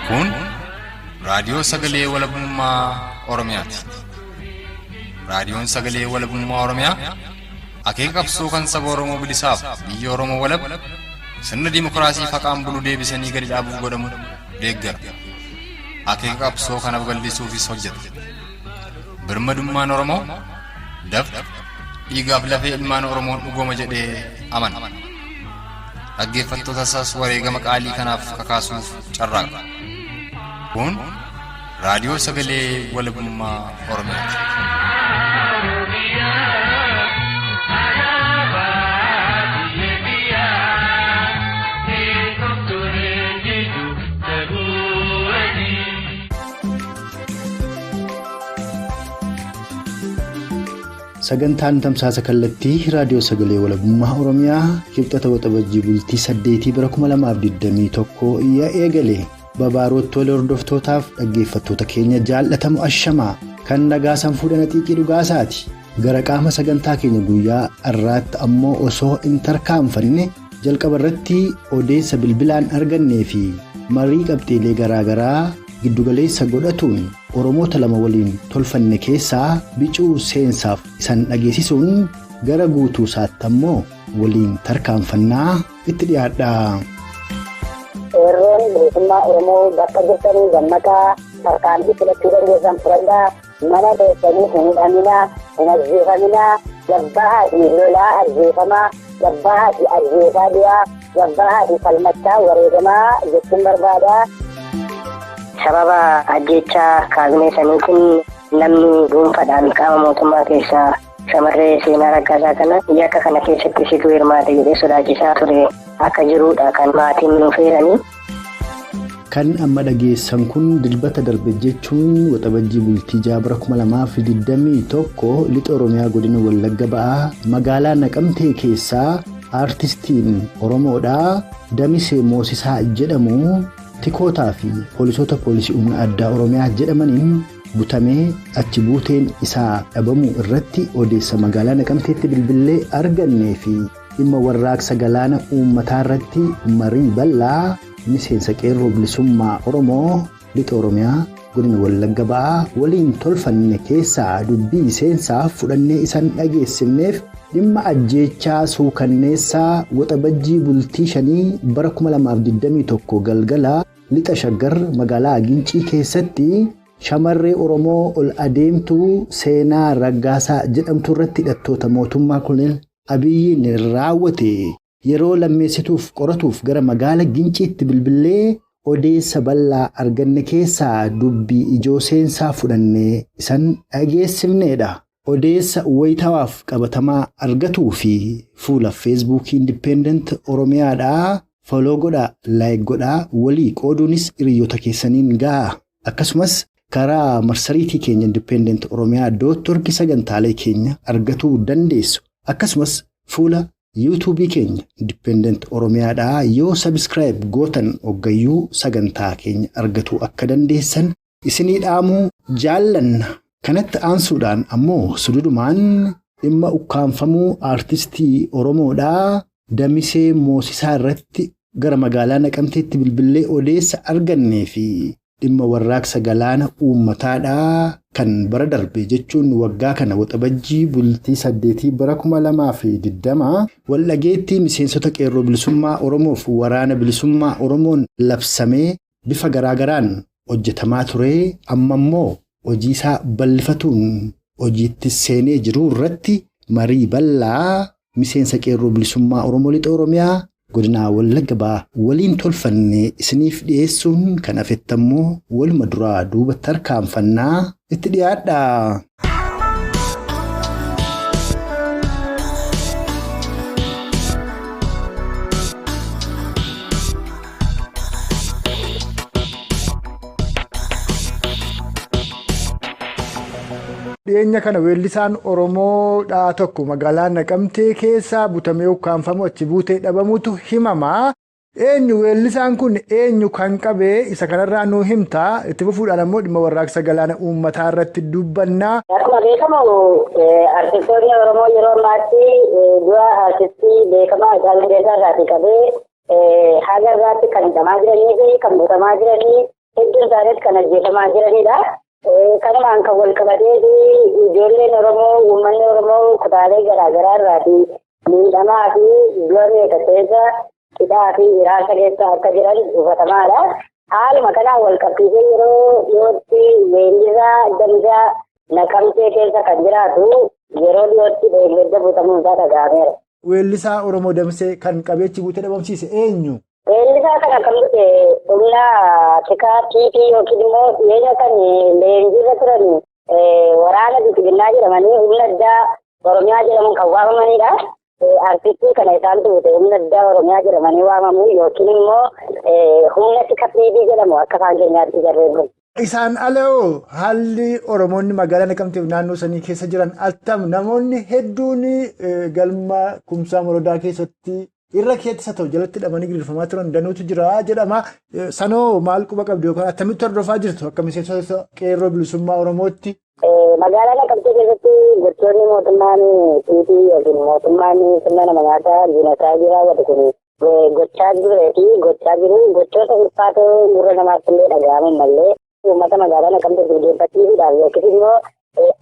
Kun raadiyoo sagalee walabummaa Oromiyaati. Raadiyoon sagalee walabummaa Oromiyaa akeeka qabsoo kan saba Oromoo bilisaaf biyya Oromoo walab sirna dimookiraasii faqaan bulu deebisanii gadi dhaabuuf godhamu deeggara. Akeeka qabsoo kana babal'isuufis hojjeta. Birmadummaan Oromoo dafqa dhiigaaf lafee ilmaan Oromoon dhugooma jedhee amana. Dhaggeeffattoota isaas wareegama qaalii kanaaf kakaasuuf carraaqa. Kun raadiyoo sagalee walabummaa Oromiyaati. Sagantaan tamsaasa kallattii raadiyoo sagalee walabummaa Oromiyaa kibxata waxabajjii bultii 8 bara 2021 yaa eegale babaarootti wal hordoftootaaf dhaggeeffattoota keenya jaallatamu ashamaa kan nagaa sanfuudhana xiiqii dhugaasaati. Gara qaama sagantaa keenya guyyaa har'aatti ammoo osoo hin tarkaanfanne jalqaba irratti odeessa bilbilaan argannee fi marii qabxiilee garaagaraa giddugaleessa godhatuun Oromoota lama waliin tolfanne keessaa bicuu seensaaf isan dhageessisuun gara guutuu isaatti ammoo waliin tarkaanfannaa itti dhiyaadha. Qeerroon bilisummaa Oromoo bakka jirtanii gammadaa tarkaanfii fudhachuu dandeessan fudhadhaa mana keessanii hin hidhaminaa hin ajjeefaminaa gabbaa fi lolaa ajjeefamaa gabbaa fi ajjeesaa du'aa gabbaa fi falmachaa wareegamaa jechuun barbaada. Sababa ajjeechaa kaabinee saniitiin namni dhuunfaadhaan qaama mootummaa keessaa shamarree Seenaa Raggaasaa kana yakka kana keessatti situ hirmaate jedhee sodaachisaa ture akka jirudha kan maatiin nuuf eeranii. Kan amma dhageessan kun dilbata darbe jechuun waxabajjii bultii 6 bara 2021 lixa Oromiyaa godina Wallagga ba'aa magaalaa Naqamtee keessaa aartistiin Oromoodhaa Damisee Moosisaa jedhamu tikootaa fi poolisoota poolisii humna addaa Oromiyaa jedhamaniin butamee achi buuteen isaa dhabamuu irratti odeessa magaalaa Naqamteetti bilbillee argannee fi dhimma warraaqsa galaana uummataa irratti marii bal'aa miseensa qeerroo bilisummaa Oromoo lixa Oromiyaa godina Wallagga ba'aa waliin tolfanne keessaa dubbii seensaaf fudhannee isan dhageessifneef dhimma ajjeechaa suukanneessaa waxabajjii bultii 5 bara 2021 galgala lixa shaggar magaalaa Gincii keessatti shamarree Oromoo ol adeemtuu Seenaa Raggaasaa jedhamtu irratti hidhattoota mootummaa Koloneel Abiyyiin raawwate yeroo lammeessituuf qoratuuf gara magaala Ginciitti bilbillee odeessa bal'aa arganne keessaa dubbii ijoo seensaa fudhannee isan dhageessifneedha. Odeessa wayitawaaf qabatamaa argatuu fi fuula feesbuukii Independent Oromiyaadhaa follow godhaa, like godhaa, walii qooduunis hiriyoota keessaniin gahaa. Akkasumas karaa marsariitii keenya Independent Oromiyaa .org sagantaalee keenya argatuu dandeessu. Akkasumas fuula yuutuubii keenya Independent Oromiyaadhaa yoo subscribe gootan hoggayyuu sagantaa keenya argatuu akka dandeessan isinii dhaamuu jaallanna. Kanatti aansuudhaan ammoo sududumaan dhimma ukkaanfamuu aartistii Oromoodhaa Damisee Moosisaa irratti gara magaalaa Naqamteetti bilbillee odeessa argannee fi dhimma warraaqsa galaana uummataadhaa kan bara darbe jechuun waggaa kana waxabajjii bultii 8 bara 2020 waldhageettii miseensota qeerroo bilisummaa Oromoof waraana bilisummaa Oromoon labsamee bifa garaagaraan hojjetamaa ture amma immoo hojii isaa bal'ifatuun hojiitti seenee jiru irratti marii bal'aa miseensa qeerroo bilisummaa Oromoo lixa Oromiyaa godina Wallagga ba'aa waliin tolfanne isiniif dhiyeessuun kan hafettammoo waluma duraa duuba tarkaanfannaa itti dhiyaadha. Dhiyeenya kana weellisaan Oromoodhaa tokko magaalaa Naqamtee keessaa butamee ukkaanfamu achi buutee dhabamutu himama. Eenyu weellisaan kun eenyu kan qabee isa kanarraa nu himtaa? Itti fufuudhaan ammoo dhimma warraaqsa galaana uummataa irratti dubbannaa. Akkuma beekamu artistoonni Oromoo yeroo ammaatti du'a artistii beekamaa Haacaaluu Hundeessaa irraatii qabee haga irraatti kan hidhamaa jiranii fi kan butamaa jiranii Hedduun isaaniis kan ajjeefamaa jiranidha. Kanumaan kan wal qabatee ijoolleen Oromoo, uummanni Oromoo kutaalee garaagaraa irraatii miidhamaa fi du'a meeqa keessa hidhaa fi iraarsa keessa akka jiran hubatamaadha. Haaluma kanaan wal qabsiisee yeroo dhiyootti weellisaa Damsaa Naqamtee keessa kan jiraatu yeroo dhiyootti deeggarsa buutamuun isaa dhaga'ameera. Weellisaa Oromoo Damsee kan qabeechi buutee dhabamsiise eenyu? Weellisaa kana kan bute humna tikaa PP yookiin immoo dhiyeenya kan leenjiirra turan waraana Bilxiginnaa jedhamanii humna addaa Oromiyaa jedhamuun kan waamamanidha. Artistii kana isaantu bute humna addaa Oromiyaa jedhamanii waamamu yookiin immoo humna tika PP jedhamu akka afaan keenyaatti jarreen kun. Isaan alaa haalli Oromoonni magaalaa Naqamteef naannoo sanii keessa jiran attam namoonni hedduun galma Kumsaa Morodaa keessatti irra keessa ta'u jalatti hidhamanii giddirfamaa turan danuutu jira jedhama. Sanoo maal quba qabdu yookaan attamitti hordofaa jirtu akka miseensota qeerroo bilisummaa Oromootti? Magaalaa Naqamtee keessatti gochoonni mootummaan PP yookiin mootummaan sirna nama nyaataa diinasaa raawwatu kun gochaa jiree fi gochaa jiru gochoota ulfaatoo gurra namaatti illee dhaga'aman malee uummata magaalaa Naqamtee jilbeenfachiisuudhaaf yookiis immoo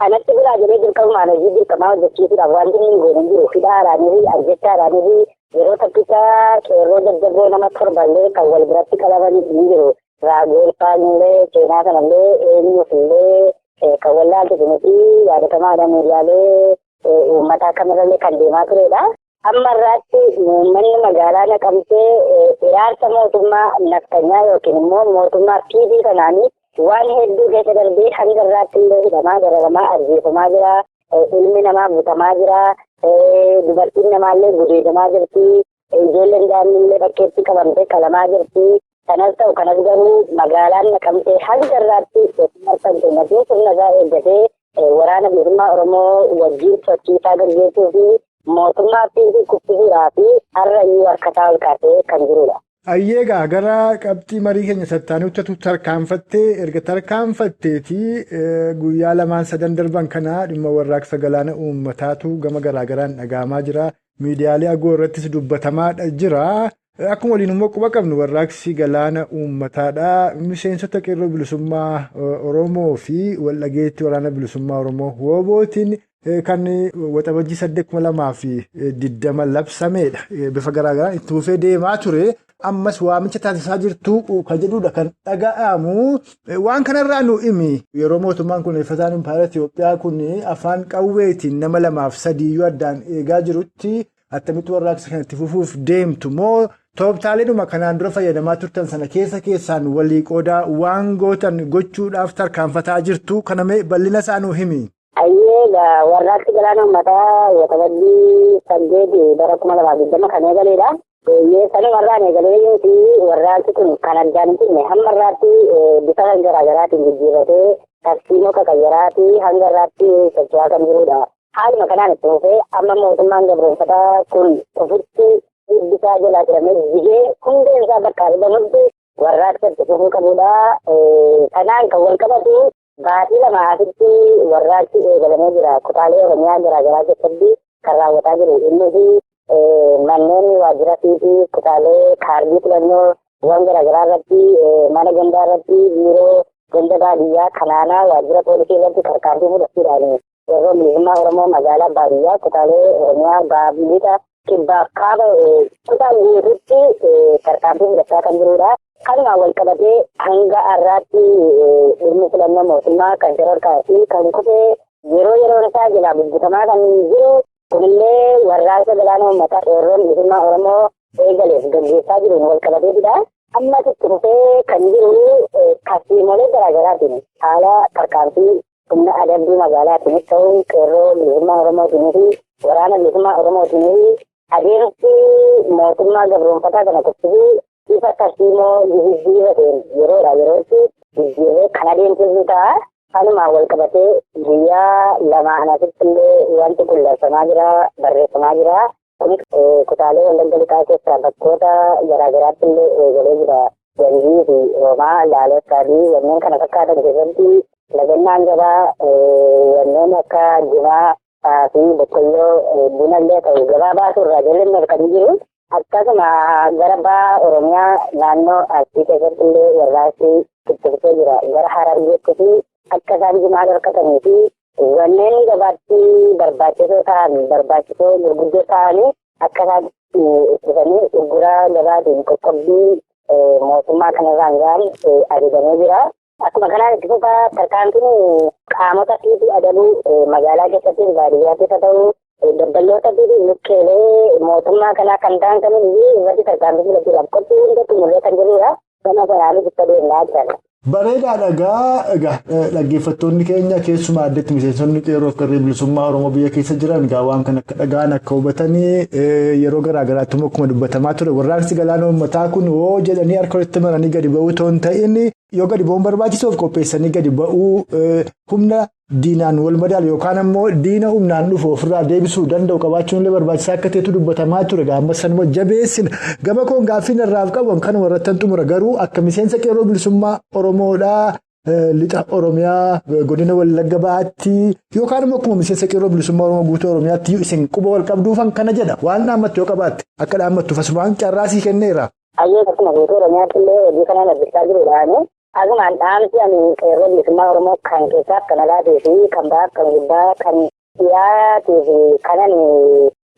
anatti biraa jedhee dirqamumaan hojii dirqamaa hojjechiisuudhaaf wanti inni hin goone hin jiru. Hidhaadhaanii fi ajjechaadhaanii fi yeroo tokkicha qeerroo jajjaboo nama torballee kan wal biratti qabaman ni jiru. Raagoolfaan illee seenaa sanallee eenyuuf illee kan wallaalchisu miti yaadatamaadha miidiyaalee uummataa kamirrallee kan deemaa turedha. Amma irraatti uummanni magaalaa Naqamtee iraarsa mootummaa naftanyaa yookiin immoo mootummaa PP kanaanii waan hedduu keessa darbee hanga irraatti illee hidhamaa, dararamaa, ajjeefamaa jira. Ilmi namaa butamaa jira. Dubartiin namaallee gudeedamaa jirti. Ijoolleen daa'imni illee bakkeetti qabamtee qalamaa jirti. Kanas ta'u kanas garuu magaalaan Naqamtee hanga irraatti mootummaa kan kennatee sirna isaa eeggatee waraana bilisummaa Oromoo wajjin sochii isaa gaggeessuu fi mootummaa PP kuffisuudhaa fi har'a iyyuu harkasaa ol kaasee kan jirudha. Ayyeegaa gara qabxii marii keenya sattaanutti tarkaanfattee erga tarkaanfatteeti guyyaa lamaan sadan darban kana dhimma warraaqsa galaana uummataatu gama garaagaraan dhaga'amaa jira. Miidiyaalee agoo irrattis dubbatamaa jira. Akkuma waliin immoo quba qabnu warraaqsi galaana uummataadha. Miseensota qeerroo bilisummaa Oromoo fi waldhageetti waraana bilisummaa Oromoo WBOtiin kan waxabajjii 8,2020 labsameedha. Bifa garaagaraan itti fufee deemaa ture. Ammas waamicha taasisaa jirtu kan jedhudha kan dhaga'amu. Waan kanarraa nu himi. Yeroo mootummaan kun uummataan impaayera Itoophiyaa kun afaan qawweetiin nama 2 fi 3 addaan eegaa jirutti attamitti warraaqsa kanatti fufuuf deemtu moo tooftaaleedhuma kanaan dura fayyadamaa turtan sana keessa keessaan walii qoodaa waan gootan gochuudhaaf tarkaanfataa jirtu kanamee bal'ina isaa nu himi. Ayyee warraaqsi galaana uummataa waxabajjii 8 bara 2020 kan eegaleedha. Sanumarraan eegalee yooti warraaqsi kun kan addaan hin cinne hamma irraatti bifa kan garaagaraatiin jijjiirratee tarsiimoo qaqayyaraa hanga irraatti socho'aa kan jirudha. Haaluma kanaan itti fufee amma mootummaan gabroonfataa kun ofitti hiddisaa jalaa jedhamee jigee hundeen isaa bakka argamutti warraaqsa itti fufuu qabudha. Kanaan kan wal qabatu baatii 2 asitti warraaqsi eegalamee jira. Kutaalee Oromiyaa garaagaraa keessatti kan raawwataa jiru. Innis manneen waajjira fi kutaalee kaardii filannoo waan garaagaraa irratti mana gandaa irratti biiroo ganda baadiyyaa kanaanaa waajjira poolisii irratti tarkaanfii fudhachuudhaan qeerroo bilisummaa Oromoo magaalaa baadiyyaa kutaalee Oromiyaa baadiyyaa kibbaaf kaaba kutaa guutuutti tarkaanfii fudhachaa kan jirudha. Kanumaan wal qabatee hanga har'aatti dhimmi filannoo mootummaa kan shororkaa fi kan kufee yeroo yeroon isaa jalaa bubbutamaa kan jiru kunillee warraaqsa galaana uummataa qeerroon bilisummaa Oromoo eegaleef gaggeessaa jiruun wal qabateetidha. Ammas itti fufee kan jiru tarsiimolee garaagaraatiin haala tarkaanfii humna adabbii magaalaatiinis ta'u qeerroo bilisummaa Oromootiin fi waraana bilisummaa Oromootiin adeemsi mootummaa gabroonfataa kana kuffisuu bifa tarsiimoo jijjiirrateen yeroodha yerootti jijjiirree kan adeemsisu ta'a. Kanumaan wal qabatee guyyaa 2 asitti illee wanti kun labsamaa jira, barreeffamaa jira. Kunis kutaalee Wallagga Lixaa keessaa bakkoota garaagaraatti illee eegalee jira. Gandii fi Roomaa, Laaloo Saadii wanneen kana fakkaatan keessatti lagannaan gabaa wanneen akka jimaa fi boqqolloo buna illee ta'u gabaa baasuu irraa ijoolleen kan jiru. Akkasuma gara baha Oromiyaa naannoo Arsii keessatti illee warraaqsi itti fufee jira. Gara Harargeetti fi akka isaan jimaa dhorkatanii fi wanneen gabaatti barbaachisoo ta'an barbaachisoo gurguddoo ta'anii akka isaan ittisanii uggura gabaatiin qoqqobbii mootummaa kanarraan gahan ajajamee jira. Akkuma kanaan itti fufaa tarkaanfiin qaamota fi adabuu magaalaa keessatti baadiyyaa keessa ta'uu dabballoota fi lukkeelee mootummaa kanaa kan ta'an kamiyyuu irratti tarkaanfii fudhachuudhaaf qophii hunda xumurree kan jirudha. Gama kanaanis itti adeemaa jiran. Bareedaadha egaa dhaggeeffattoonni keenya keessumaa addatti miseensonni qeerroo fi qarree bilisummaa Oromoo biyya keessa jiran egaa waan kana akka dhagaan akka hubatanii yeroo garaa garaatti immoo akkuma dubbatamaa ture warraaqsi galaana uummataa kun hoo jedhanii harka walitti maranii gadi ba'uu otoo hin ta'in yoo gadi ba'uun barbaachisuuf qopheessanii gadi ba'uu humna diinaan wal madaalu yookaan ammoo diina humnaan dhufu ofirraa deebisuu danda'u qabaachuun illee barbaachisaa akka ta'etu dubbatamaa ture. Amma sanuma jabeessina gama koon gaaffii narraaf qabu kan warrattan xumura garuu akka miseensa qeerroo bilisummaa Oromoodhaa lixa Oromiyaa godina Wallagga Bahaatti yookaan immoo akkuma miseensa qeerroo bilisummaa Oromoo guutuu Oromiyaatti isin quba wal qabduufan kana jedha waan dhaammattu yoo qabaatte akka dhaammattuuf asumaan carraasii kenneera. Ayyee akkuma guutuu Oromiyaatti illee hojii kanaan hojjechaa jiruudhaani. Asumaan dhaamsi ani qeerroo bilisummaa Oromoo kan keessaa kan alaatii fi kan bahaa kan gubbaa kan dhiyaatii fi kanan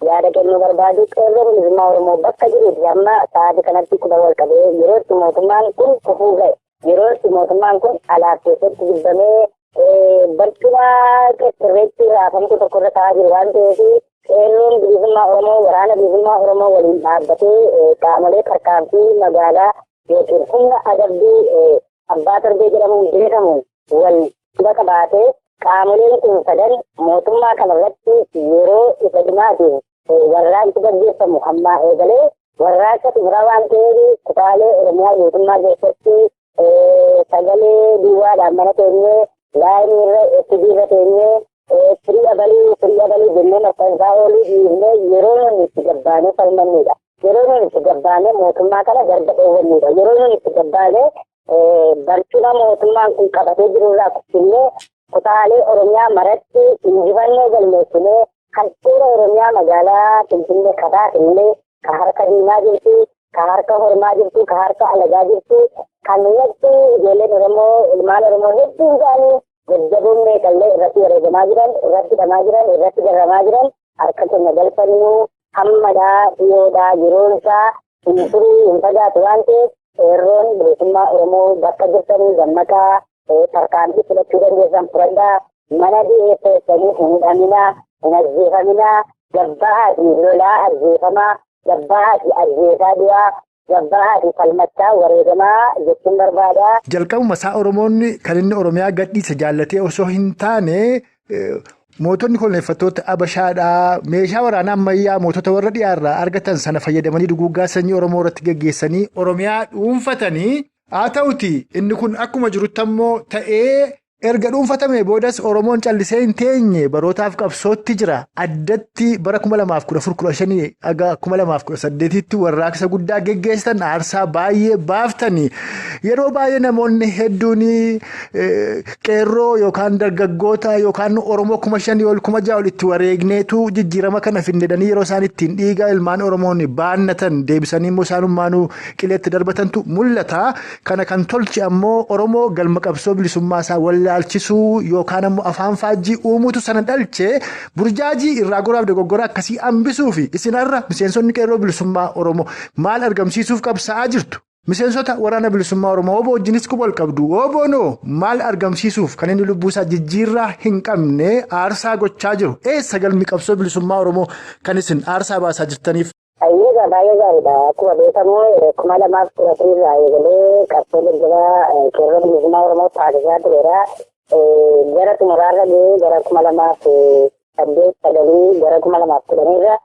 yaada kennuu barbaadu qeerroo bilisummaa Oromoo bakka jiruuti amma sa'aatii kanatti quba wal qabee yeroo itti mootummaan kun kufuu ga'e yeroo itti mootummaan kun alaaf keessatti jibbamee barcuma qirreetti raafamtu tokko irra taa'aa jiru waan ta'eef qeerroon bilisummaa Oromoo waraana bilisummaa Oromoo waliin dhaabbatee qaamolee tarkaanfii magaalaa yookiin humna adabbii abbaa torbee jedhamuun beekamu wal bakka baatee qaamoleen kun sadan mootummaa kanarratti yeroo isa dhumaatiif warraaqsi gaggeeffamu ammaa eegalee warraaqsa xumuraa waan ta'eef kutaalee Oromiyaa guutummaa keessatti sagalee duwwaadhaan mana teenyee laayinii irra FB irra teenyee firii abalii jennee maxxansaa ooluu dhiifnee yeroo nuyi itti gabbaanee falmannudha. Yeroo nuyi itti gabbaanee mootummaa kana garba dhoowwannudha. Yeroo nuyi itti gabbaanee barcuma mootummaan kun qabatee jirurraa kuffinnee kutaalee Oromiyaa maratti injifannoo galmeessinee handhuura Oromiyaa magaalaa Finfinnee kataasillee ka harka diimaa jirtu, ka harka hormaa jirtu, ka harka alagaa jirtu, kan natti ijoolleen Oromoo ilmaan Oromoo hedduun isaanii jajjaboon meeqallee irratti wareegamaa jiran, irratti hidhamaa jiran, irratti dararamaa jiran harka keenya galfannuu hammadhaa dhiyoodhaa yeroon isaa hin turii hin fagaatu waan ta'eef qeerroon bilisummaa Oromoo bakka jirtanii gammaqaa tarkaanfii fudhachuu dandeessan fudhadhaa mana dhiyeessanii hin hidhaminaa hin ajjeefaminaa gabbahaatii lolaa ajjeefamaa gabbahaatii ajjeesaa du'aa gabbahaatii falmachaa wareegamaa jechuun barbaada. Jalqabuma isaa Oromoonni kan inni Oromiyaa gadhiise jaallatee osoo hin taane mootonni koloneeffattoota Abashaadhaa meeshaa waraanaa ammayyaa mootota warra dhiyaarraa argatan sana fayyadamanii duguuggaa sanyii Oromoo irratti gaggeessanii Oromiyaa dhuunfatanii haa ta'uti inni kun akkuma jirutti ammoo ta'ee erga dhuunfatame boodas Oromoon callisee hin teenye barootaaf qabsootti jira. Addatti bara 2014-15 haga 2018tti warraaqsa guddaa geggeessitan aarsaa baay'ee baaftanii yeroo baay'ee namoonni hedduun qeerroo yookaan dargaggoota yookaan Oromoo 5,000 ol 6,000 ol itti wareegneetu jijjiirama kana fidnedhanii yeroo isaan ittiin dhiiga ilmaan Oromoon baannatan deebisanii immoo isaanummaanuu qileetti darbatantu mul'ata. Kana kan tolche ammoo Oromoo galma qabsoo bilisummaa isaa wallaalchisuu yookaan ammoo afaan faajjii uumuutu sana dhalchee burjaajii irraa goraaf dogoggora akkasii hambisuu fi isin har'a miseensonni qeerroo bilisummaa Oromoo maal argamsiisuuf qabsaa'aa jirtu? Miseensota waraana bilisummaa Oromoo obbo wajjinis quba wal qabdu. Oboonoo maal argamsiisuuf kan inni lubbuusaa jijjiirraa hin qabne aarsaa gochaa jiru? Eessa galmi qabsoo bilisummaa Oromoo kan isin aarsaa baasaa jirtaniif? Ayyeegaa baay'ee gaariidha. Akkuma beekamu 2014 irraa eegalee qabsoo jajjabaa qeerroo bilisummaa Oromoo taasisaa tureera. Gara xumuraarra gahee gara 2008 9 gara 2010 irra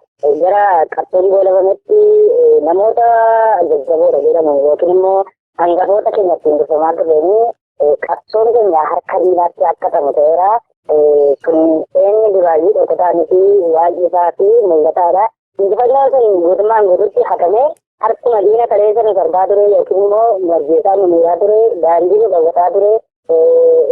gara qabsoon goolabametti namoota jajjaboodha jedhamu yookiin immoo hangafoota keenya ittiin durfamaa turreenii qabsoon keenya harka diinaatti akka ta'u ta'eera. Kun eenyu duraayyuu dhokataa miti waaqni isaa fi mul'ataadha. Injifannoon sun guutummaan guututti hatamee harkuma diina kaleessa nu sarbaa ture yookiin immoo nu ajjeesaa nu miidhaa ture daandii nu dhowwataa ture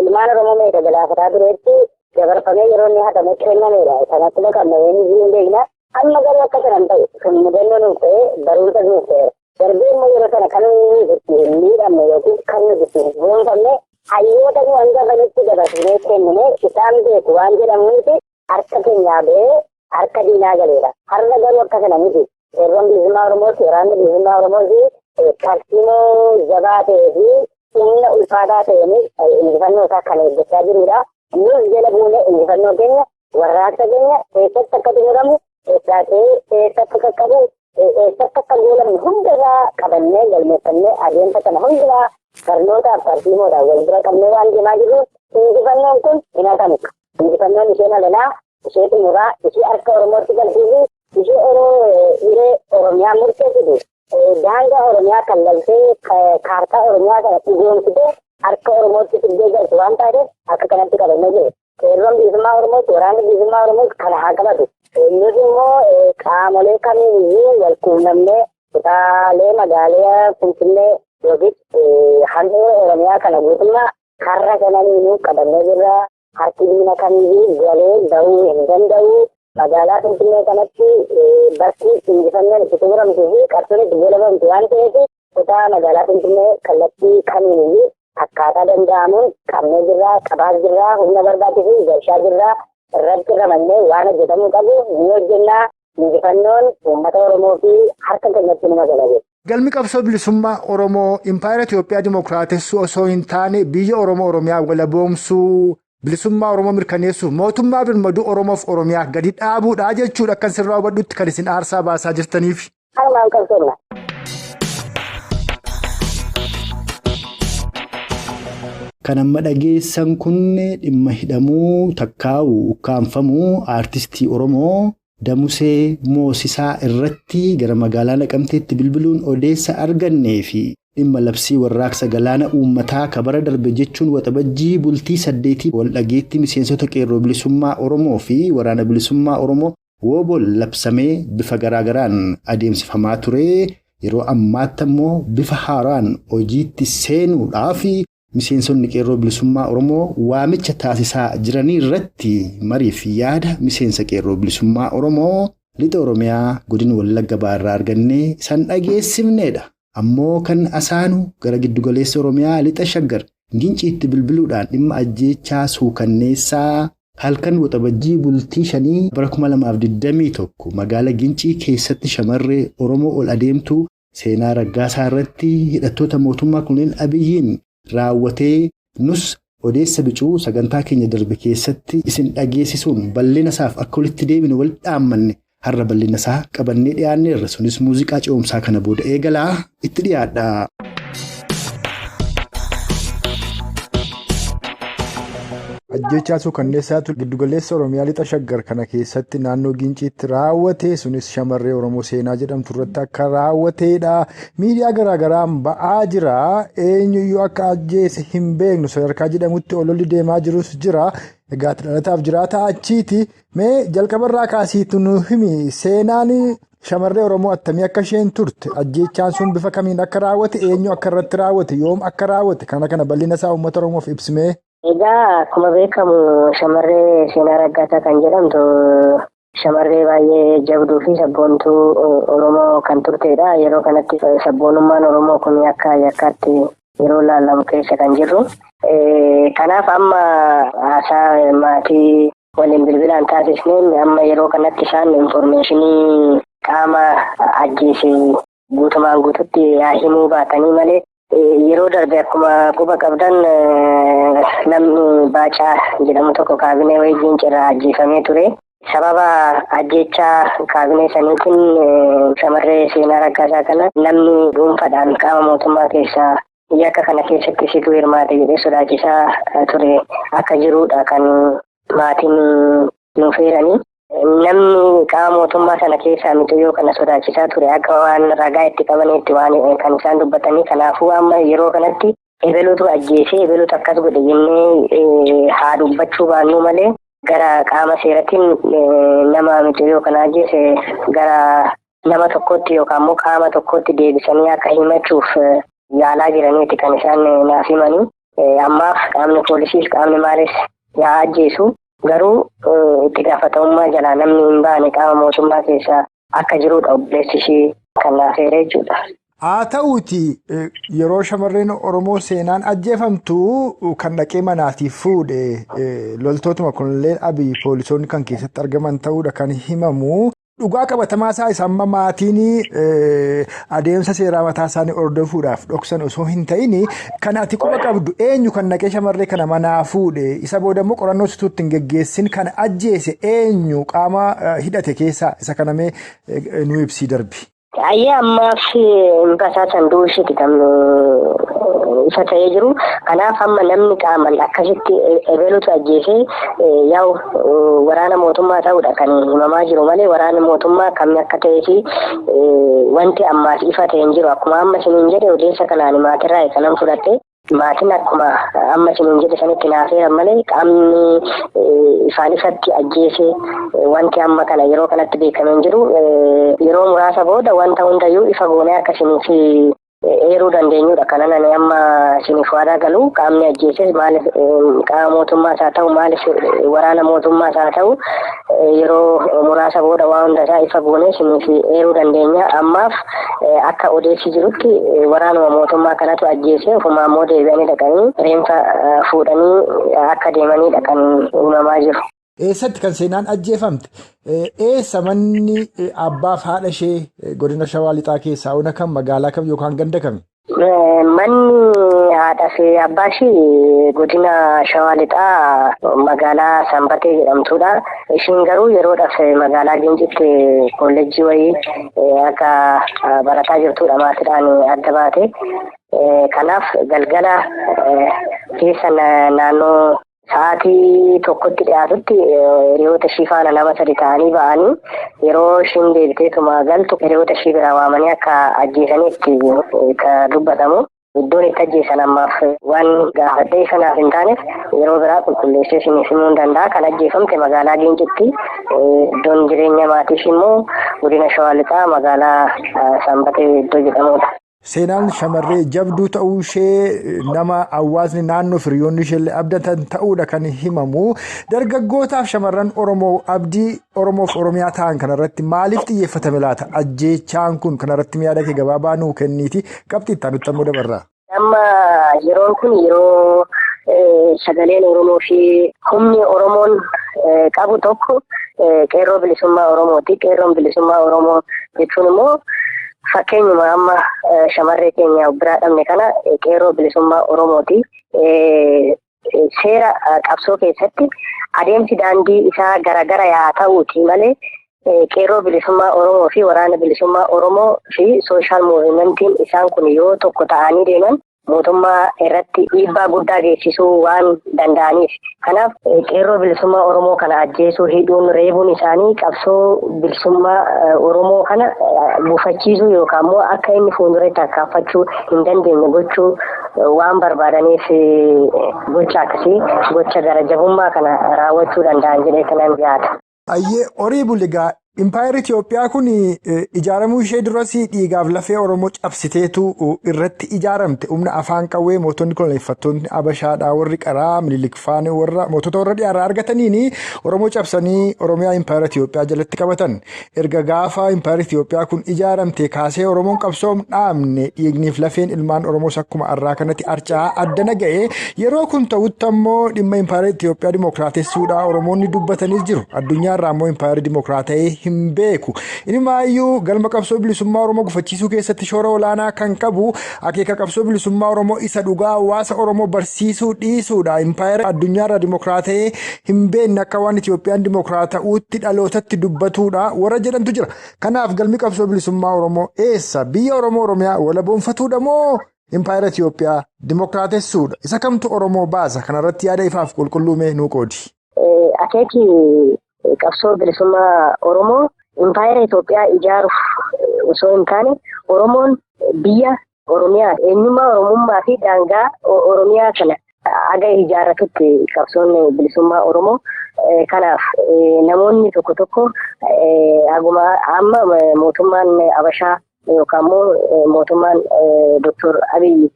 ilmaan Oromoo meeqa galaafataa tureetti dabarfamee yeroo inni hatame kennamedha. Kan akkuma qabna eenyu hin beekna. Amma garuu akka sana hin ta'u sun mudannoo nuuf ta'ee barumsa nuuf ta'eera. Darbee immoo yeroo sana kan nuyi itti miidhamne yookiin kan nuti itti goonfamne hayyoota nu hangafanitti dabarsinee kennine isaan beeku waan jedhamuuti harka keenyaa ba'ee harka diinaa galeera. Har'a garuu akka sana miti. Qeerroon bilisummaa Oromoos waraanni bilisummaa Oromoos tarsiimoo jabaa ta'ee fi humna ulfaataa ta'een injifannoo isaa kan eeggachaa jirudha. Nus jala buunee injifannoo keenya warraaqsa keenya eessatti akka xumuramu eessaa ka'ee eessatti akka qabu eessatti akka goolabnu hundarraa qabannee galmeeffannee adeemsa kana hundumaa barnootaaf tarsiimoodhaan wal bira qabnee waan deemaa jirruuf injifannoon kun hin hatamu. Injifannoon isheen alanaa, ishee xumuraa, ishee harka Oromootti galchiisu, ishee hiree Oromiyaa murteessitu, daangaa Oromiyaa kallaltee kaartaa Oromiyaa kana dhugoomsitee harka Oromootti fiddee galtu waan taateef akka kanatti qabannee jiru. Qeerroon bilisummaa Oromoos waraanni bilisummaa Oromoos kana haa qabatu. Nuti immoo qaamolee kamiiyyuu wal quunnamnee kutaalee magaalaa Finfinnee yookiis handhuura Oromiyaa kana guutummaa karra sananiinuu qabannee jirra. Harki diina kamiiyyuu galee bahuu hin danda'u. Magaalaa Finfinnee kanatti bakki injifannoon itti xumuramtuu fi qabsoon itti goolabamtu waan ta'eef kutaa magaalaa Finfinnee kallattii kamiiyyuu akkaataa danda'amuun qabnee jirra, qabaas jirra, humna barbaachisu galchaa jirra. Irratti ramannee waan hojjetamuu qabu ni hojjennaa. Injifannoon uummata Oromoo fi harka keenyatti numa gala. Galmi qabsoo bilisummaa Oromoo Impaayera Itoophiyaa Dimookiraatessuu osoo hin taane biyya Oromoo Oromiyaa walaboomsuu bilisummaa Oromoo mirkaneessuuf mootummaa birmaduu Oromoof Oromiyaa gadi dhaabuudha jechuudha akkan sirraa hubadhutti kan isin aarsaa baasaa jirtaniif. Harmaan qabsoomna. Kan amma dhageessan kun dhimma hidhamuu, takkaa'uu, ukkaanfamuu aartistii Oromoo Damusee Moosisaa irratti gara magaalaa Naqamteetti bilbiluun odeessa argannee fi dhimma labsii warraaqsa galaana uummataa kabara darbe jechuun waxabajjii bultii 8 wal dhageetti miseensota qeerroo bilisummaa Oromoo fi waraana bilisummaa Oromoo woobol labsamee bifa garaagaraan adeemsifamaa ture. Yeroo ammaatti immoo bifa haaraan hojiitti seenuudhaaf miseensonni qeerroo bilisummaa Oromoo waamicha taasisaa jiranii irratti mariif yaada miseensa qeerroo bilisummaa Oromoo lixa Oromiyaa godina Wallagga Bahaa argannee san dhageessifnedha. Ammoo kan asaanu gara giddugaleessa Oromiyaa lixa Shaggar Ginciitti bilbiluudhaan dhimma ajjeechaa suukanneessaa halkan waxabajjii bultii 5 bara 2021 magaalaa Gincii keessatti shamarree Oromoo ol adeemtuu Seenaa Raggaasaa irratti hidhattoota mootummaa kunneen Abiyyiin raawwatee nus odeessa bicuu sagantaa keenya darbe keessatti isin dhageessisuun bal'ina isaaf akka walitti deebinu wal dhaammanne har'a bal'ina isaa qabannee dhiyaanneerra. Sunis muuziqaa ce'umsaa kana booda eegalaa itti dhiyaadha. Ajjeechaa suukanneessaatu giddugaleessa Oromiyaa lixa Shaggar kana keessatti naannoo Ginciitti raawwate. Sunis shamarree Oromoo Seenaa jedhamtu irratti akka raawwateedha. Miidiyaa garaagaraan ba'aa jira. Eenyuyyuu akka ajjeese hin beeknu sadarkaa jedhamutti ololli deemaa jirus jira. Egaa dhalataaf jiraata achiiti. Mee jalqabarraa kaasiitu nu himi. Seenaan shamarree Oromoo attamii akka isheen turte? Ajjeechaan sun bifa kamiin akka raawwate? Eenyu akka irratti raawwate? Yoom akka raawwate? Kana kana bal'ina isaa uummata Oromoof ibsimee. Egaa akkuma beekamu shamarree Seenaa Raggaasaa kan jedhamtu shamarree baay'ee jabduu fi sabboontuu Oromoo kan turtedha. Yeroo kanatti sabboonummaan Oromoo kun akka yakkaatti yeroo laalamu keessa kan jirru. Kanaaf amma haasaa maatii waliin bilbilaan taasisneen amma yeroo kanatti isaan infoormeeshinii qaama ajjeese guutumaan guututti himuu baatanii malee yeroo darbe akkuma quba qabdan namni Baacaa jedhamu tokko kaabinee wayii Gincirraa ajjeefamee ture. Sababa ajjeechaa kaabinee saniitiin shamarree Seenaa Raggaasaa kana namni dhuunfaadhaan qaama mootummaa keessaa yakka kana keessatti situ hirmaate jedhee sodaachisaa ture akka jirudha kan maatiin nuuf eeranii. Namni qaama mootummaa sana keessaa mitiyyoo kana sodaachisaa ture akka waan ragaa itti qabaniitti waan kan isaan dubbatanii. Kanaafuu amma yeroo kanatti ebeluutu ajjeesee ebeluutu akkas godhe jennee haa dubbachuu baannu malee gara qaama seeratiin nama mitiyyoo kana ajjeese gara nama tokkotti yookaan immoo qaama tokkotti deebisanii akka himachuuf yaalaa jiraniiti kan isaan naaf himanii. Ammaaf qaamni poolisiis qaamni maalis yaa ajjeesu. Garuu itti gaafatamummaa jalaa namni hin baane qaama mootummaa keessaa akka jirudha obboleessi ishii kan naaf eeree jechuudha. Haa ta'uuti yeroo shamarreen Oromoo seenaan ajjeefamtu kan dhaqee manaatiif fuudhe loltootuma kunillee Abiy poolisoonni kan keessatti argaman ta'uudha kan himamu. Dhugaa qabatamaa isaa isa amma maatiin adeemsa seeraa mataa isaanii hordofuudhaaf dhoksan osoo hin ta'in kan ati quba qabdu eenyu kan naqee shamarree kana manaa fuudhe isa booda immoo qorannoo situutti hin geggeessin kan ajjeese eenyu qaama hidhate keessaa isa kanamee nu ibsii darbi. Ayyee ammaaf hin basaasan duushiiti kan isa ta'ee jiru. Kanaaf amma namni qaaman akkasitti ebelutu ajjeesee yaa'u waraana mootummaa ta'uudha kan himamaa jiru malee waraana mootummaa kamni akka ta'ee fi wanti ammaaf ifa ta'e hin jiru. Akkuma amma isiniin jedhe odeessa kanaan maatirraa kanan fudhatte maatiin akkuma amma isiniin jedhe sanitti naafeeran malee qaamni ifaan ifatti ajjeese wanti amma kana yeroo kanatti beekamee hin jiru. Yeroo muraasa booda wanta hundayyuu ifa goonee akka isiniif eeruu dandeenyudha. Kanan ani amma isiniif waadaa galu qaamni ajjeeses maaliif qaama mootummaas haa ta'u maaliif waraana mootummaas haa ta'u yeroo muraasa booda waa hunda isaa ifa goonee isiniif eeruu dandeenya. Ammaaf akka odeessi jirutti waraanuma mootummaa kanatu ajjeese ofumaa immoo deebi'anii dhaqanii reenfa fuudhanii akka deemanidha kan himamaa jiru. Eessatti kan seenaan ajjeefamte? Eessa manni abbaaf haadha ishee godina Shawaa Lixaa keessaa ona kam magaalaa kam yookaan ganda kami? Manni haadha fi abbaa ishee godina Shawaa Lixaa magaalaa Sanbatee jedhamtudha. Ishiin garuu yeroodhaaf magaalaa Gincitti kolleejjii wayii akka barataa jirtudha maatiidhaan adda baate. Kanaaf galgala keessa naannoo sa'aatii tokkotti dhiyaatutti hiriyoota ishii faana nama sadi ta'anii ba'anii yeroo ishiin deebiteetuma galtu hiriyoota ishii biraa waamanii akka ajjeesaniitti kan dubbatamu. Iddoon itti ajjeesan ammaaf waan gaafadhee sanaaf hin taaneef yeroo biraa qulqulleessee isiniif himuu hin danda'a. Kan ajjeefamte magaalaa Gincitti iddoon jireenya maatii ishii immoo godina Shawaa Lixaa magaalaa Sanbatee iddoo jedhamudha. Seenaan shamarree jabduu ta'uu ishee nama hawaasni naannoo hiriyoonni isheellee abdatan ta'uudha kan himamu. Dargaggootaaf shamarran Oromoo abdii Oromoof Oromiyaa ta'an kanarratti maaliif xiyyeeffatame laata? Ajjeechaan kun kanarratti yaada kee gabaabaa nuu kenniiti. Qabxii itti aanutti ammoo dabarra. Amma yeroon kun yeroo sagaleen Oromoo fi humni Oromoon qabu tokko qeerroo bilisummaa Oromooti. Qeerroon bilisummaa Oromoo jechuun immoo fakkeenyuma amma shamarree keenya biraa dhabne kana qeerroo bilisummaa Oromooti. Seera qabsoo keessatti adeemsi daandii isaa garagara yaa ta'uuti malee qeerroo bilisummaa Oromoo fi waraana bilisummaa Oromoo fi sooshaal muuvimentiin isaan kun yoo tokko ta'anii deeman mootummaa irratti dhiibbaa guddaa geessisuu waan danda'aniif. Kanaaf qeerroo bilisummaa Oromoo kana ajjeesuu, hidhuun, reebuun isaanii qabsoo bilisummaa Oromoo kana buufachiisuu yookaan immoo akka inni fuulduratti tarkaanfachuu hin dandeenye gochuu waan barbaadaniif gocha akkasii gocha gara jabummaa kana raawwachuu danda'an jedhee kanan yaada. Ayyee horii buligaa Impaayerri Itoophiyaa kun ijaaramuu ishee duras dhiigaaf lafee Oromoo cabsiteetu irratti ijaaramte. Humna afaan qawwee mootonni koloneeffattoonni Abashaadhaa warri qaraa Minilik faana warra mootota warra dhiyaarraa argataniin Oromoo cabsanii Oromiyaa Impaayera Itoophiyaa jalatti qabatan. Erga gaafa Impaayerri Itoophiyaa kun ijaaramte kaasee Oromoon qabsoom dhaabne dhiigniif lafeen ilmaan Oromoos akkuma har'aa kanatti harca'aa addana ga'e. Yeroo kun ta'utti ammoo dhimma Impaayera Itoophiyaa dimookiraatessuudhaa Oromoonni dubbatanii jiru. Addunyaarraa ammoo Impaayerri dimookiraata'ee hin beeku. Inumaayyuu galma qabsoo bilisummaa Oromoo gufachiisuu keessatti shoora olaanaa kan qabu akeeka qabsoo bilisummaa Oromoo isa dhugaa hawaasa Oromoo barsiisuu dhiisuudha. Impaayera addunyaarraa dimookiraata'ee hin beekne akka waan Itoophiyaan dimookiraata'uutti dhalootatti dubbatuudha warra jedhantu jira. Kanaaf galmi qabsoo bilisummaa Oromoo eessa? Biyya Oromoo Oromiyaa walaboonfatuudha moo Impaayera Itoophiyaa dimookiraatessuudha? Isa kamtu Oromoo baasa? Kanarratti yaada ifaaf qulqulluumee nuu qoodi. Akeeki qabsoo bilisummaa Oromoo Impaayera Itoophiyaa ijaaruuf osoo hin taane Oromoon biyya Oromiyaa eenyummaa Oromummaa fi daangaa Oromiyaa kana haga ijaarratutti qabsoon bilisummaa Oromoo. Kanaaf namoonni tokko tokko amma mootummaan Abashaa yookaan immoo mootummaan Dr. Abiy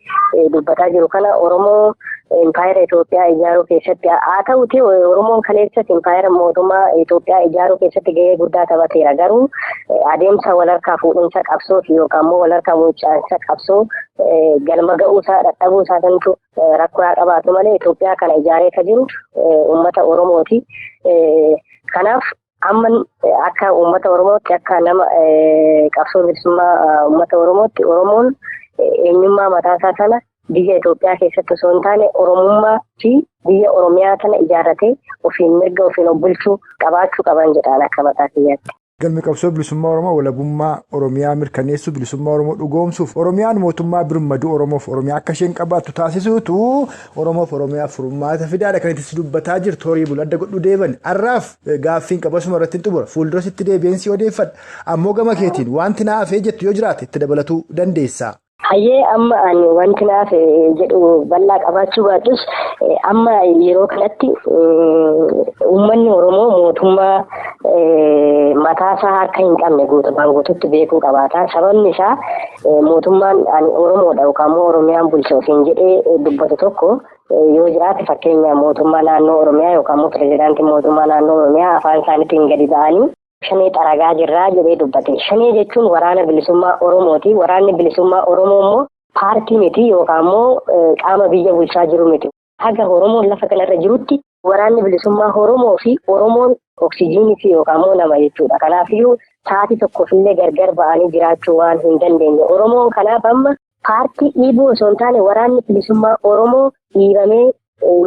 dubbataa jiru kana Oromoo impaayera Itoophiyaa ijaaruu keessatti haa ta'uti Oromoon kaleessas impaayera mootummaa Itoophiyaa ijaaruu keessatti gahee guddaa taphateera. Garuu adeemsa walharkaa fuudhinsa qabsoo fi yookaan immoo walharkaa mucaansa qabsoo galma ga'uusaa dadhabuusaa santu rakkoo haa qabaatu malee Itoophiyaa kana ijaaree ka jiru uummata Oromooti. Kanaaf amma akka uummata Oromootti akka nama qabsoo bilisummaa uummata Oromootti Oromoon eenyummaa mataasaa sana biyya Itoophiyaa keessatti osoo hin taane Oromummaa fi biyya Oromiyaa kana ijaarratee ofiin mirga ofiin of bulchuu qabaachuu qaban jedhaan akka mataa kiyyaatti. Galmi qabsoo bilisummaa Oromoo walabummaa Oromiyaa mirkaneessuu bilisummaa Oromoo dhugoomsuuf Oromiyaan mootummaa birmaduu Oromoof Oromiyaa akka isheen qabaattu taasisuutu Oromoof Oromiyaaf furmaata fidaadha kan itti dubbataa jirtu horii bulu adda godhu deeban har'aaf gaaffiin qabasuma irratti hin xumura fuulduras itti deebi'een si odeeffadha ammoo gama keetiin wanti na hafee jettu yoo jiraate itti dabalatuu dandeessa. Hayyee amma ani wanti naaf jedhu bal'aa qabaachuu baadhus amma yeroo kanatti uummanni Oromoo mootummaa mataasaa akka hin qabne guutumaan guututti beekuu qabaata. Sababni isaa mootummaan ani Oromoodha yookaan immoo Oromiyaan bulcha ofiin jedhee dubbatu tokko yoo jiraate fakkeenya mootummaa naannoo Oromiyaa yookaan immoo pirezidaantii mootummaa naannoo Oromiyaa afaan isaaniitiin gadi ba'anii shanee xaragaa jirraa jedhee dubbate. Shanee jechuun waraana bilisummaa Oromooti. Waraanni bilisummaa Oromoo immoo paartii miti yookaan immoo qaama biyya bulchaa jiru miti. Haga Oromoon lafa kanarra jirutti waraanni bilisummaa Oromoo fi Oromoon oksijiinii fi yookaan immoo nama jechuudha. Kanaafiyyuu sa'aatii tokkoof illee gargar ba'anii jiraachuu waan hin dandeenye. Oromoon kanaaf amma paartii dhiibuu osoo hin taane waraanni bilisummaa Oromoo dhiibamee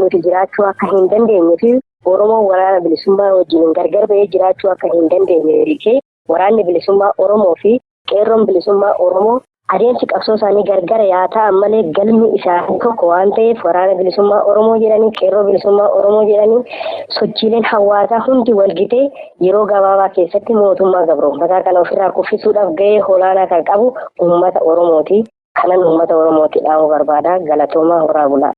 nuti jiraachuu akka hin dandeenye fi Oromoon waraana bilisummaa wajjin gargar ba'ee jiraachuu akka hin dandeenye beekee waraanni bilisummaa Oromoo fi qeerroon bilisummaa Oromoo adeemsi qabsoo isaanii gargar yaa ta'an malee galmi isaanii tokko waan ta'eef waraana bilisummaa Oromoo jedhanii qeerroo bilisummaa Oromoo jedhanii sochiileen hawaasaa hundi walgitee yeroo gabaabaa keessatti mootummaa gabroonfataa kana ofirraa kuffisuudhaaf gahee olaanaa kan qabu uummata Oromooti. Kanan uummata Oromooti dhaamuu barbaada. Galatoomaa horaa bulaa.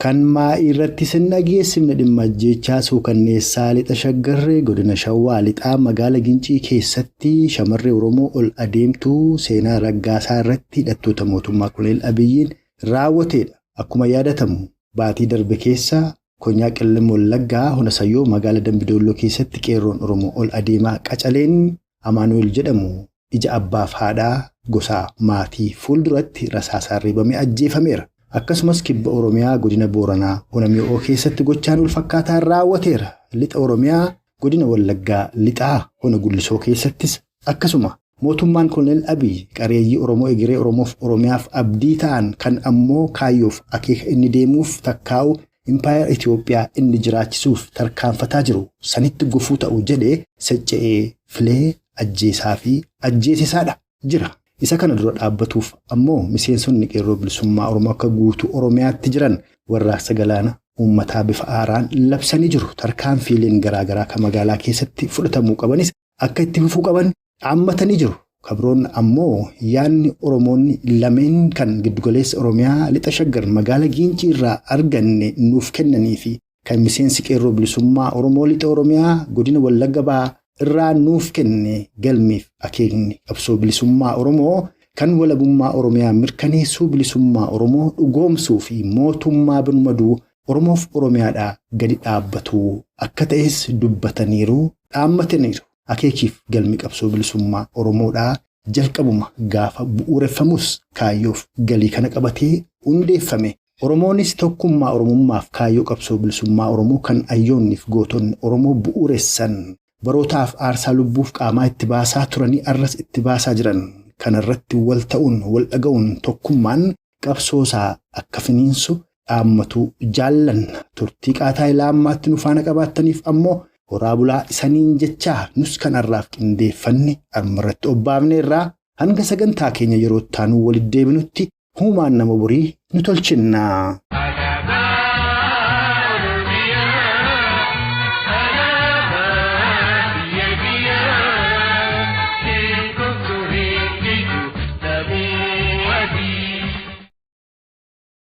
Kan maa'ii irratti sin dhageessifne dhimma ajjeechaa suukanneessaa lixa shaggarree godina Shawaa lixaa magaalaa Gincii keessatti shamarree Oromoo ol adeemtuu Seenaa Raggaasaa irratti hidhattoota mootummaa Koloneel Abiyyiin raawwateedha. Akkuma yaadatamu baatii darbe keessa Konyaa Qellem Wallaggaa Honasayyoo magaalaa Dambidolloo keessatti qeerroon Oromoo ol adeemaa Qacaleen Amaanu'el jedhamu ija abbaaf haadhaa gosaa maatii fuulduratti rasaasaan reebamee ajjeefameera. Akkasumas kibba Oromiyaa godina Booranaa Onami'oo keessatti gochaan walfakkaataan raawwateera. Lixa Oromiyaa godina Wallaggaa lixaa Hona Gullisoo keessattis akkasuma mootummaan Koloneel Abiy qareeyyii Oromoo egeree Oromoof Oromiyaaf abdii ta'an kan ammoo kaayyoof akeeka inni deemuuf takkaa'u impaayera Itoophiyaa inni jiraachisuuf tarkaanfataa jiru sanitti gufuu ta'u jedhee secca'ee filee ajjeesaa fi ajjeesisaadha jira. Isa kana dura dhaabbatuuf ammoo miseensonni qeerroo bilisummaa Oromoo akka guutuu Oromiyaatti jiran warraaqsa galaana uummataa bifa haaraan labsanii jiru. Tarkaanfiileen garaagaraa kan magaalaa keessatti fudhatamuu qabanis akka itti fufuu qaban dhaammatanii jiru. Kabroon ammoo yaadni Oromoonni lameen kan giddugaleessa Oromiyaa lixa shaggar magaalaa Gincii irraa arganne nuuf kennanii fi kan miseensi qeerroo bilisummaa Oromoo lixa Oromiyaa godina Wallagga Bahaa irraa nuuf kenne galmeef akeekni qabsoo bilisummaa Oromoo kan walabummaa Oromiyaa mirkaneessuu bilisummaa Oromoo dhugoomsuu fi mootummaa birmaduu Oromoof Oromiyaadhaa gadi dhaabbatu akka ta'es dubbataniiru dhaammataniiru. Akeekiif galmi qabsoo bilisummaa Oromoodhaa jalqabuma gaafa bu'uureffamus kaayyoof galii kana qabatee hundeeffame. Oromoonis tokkummaa Oromummaaf kaayyoo qabsoo bilisummaa Oromoo kan ayyoonniif gootonni Oromoo bu'uuressan barootaaf aarsaa lubbuuf qaamaa itti baasaa turanii arras itti baasaa jiran kanarratti wal ta'uun wal dhaga'uun tokkummaan qabsoosaa akka finiinsu dhaammatu jaallanna. Turtii qaataa ilaammaatti nu faana qabaattaniif ammoo horaa bulaa isaniin jechaa nus kanarraaf qindeeffanne armarratti obbaafne irraa hanga sagantaa keenya yeroo itti aanu walitti deebinutti huumaan nama borii nu tolchinna.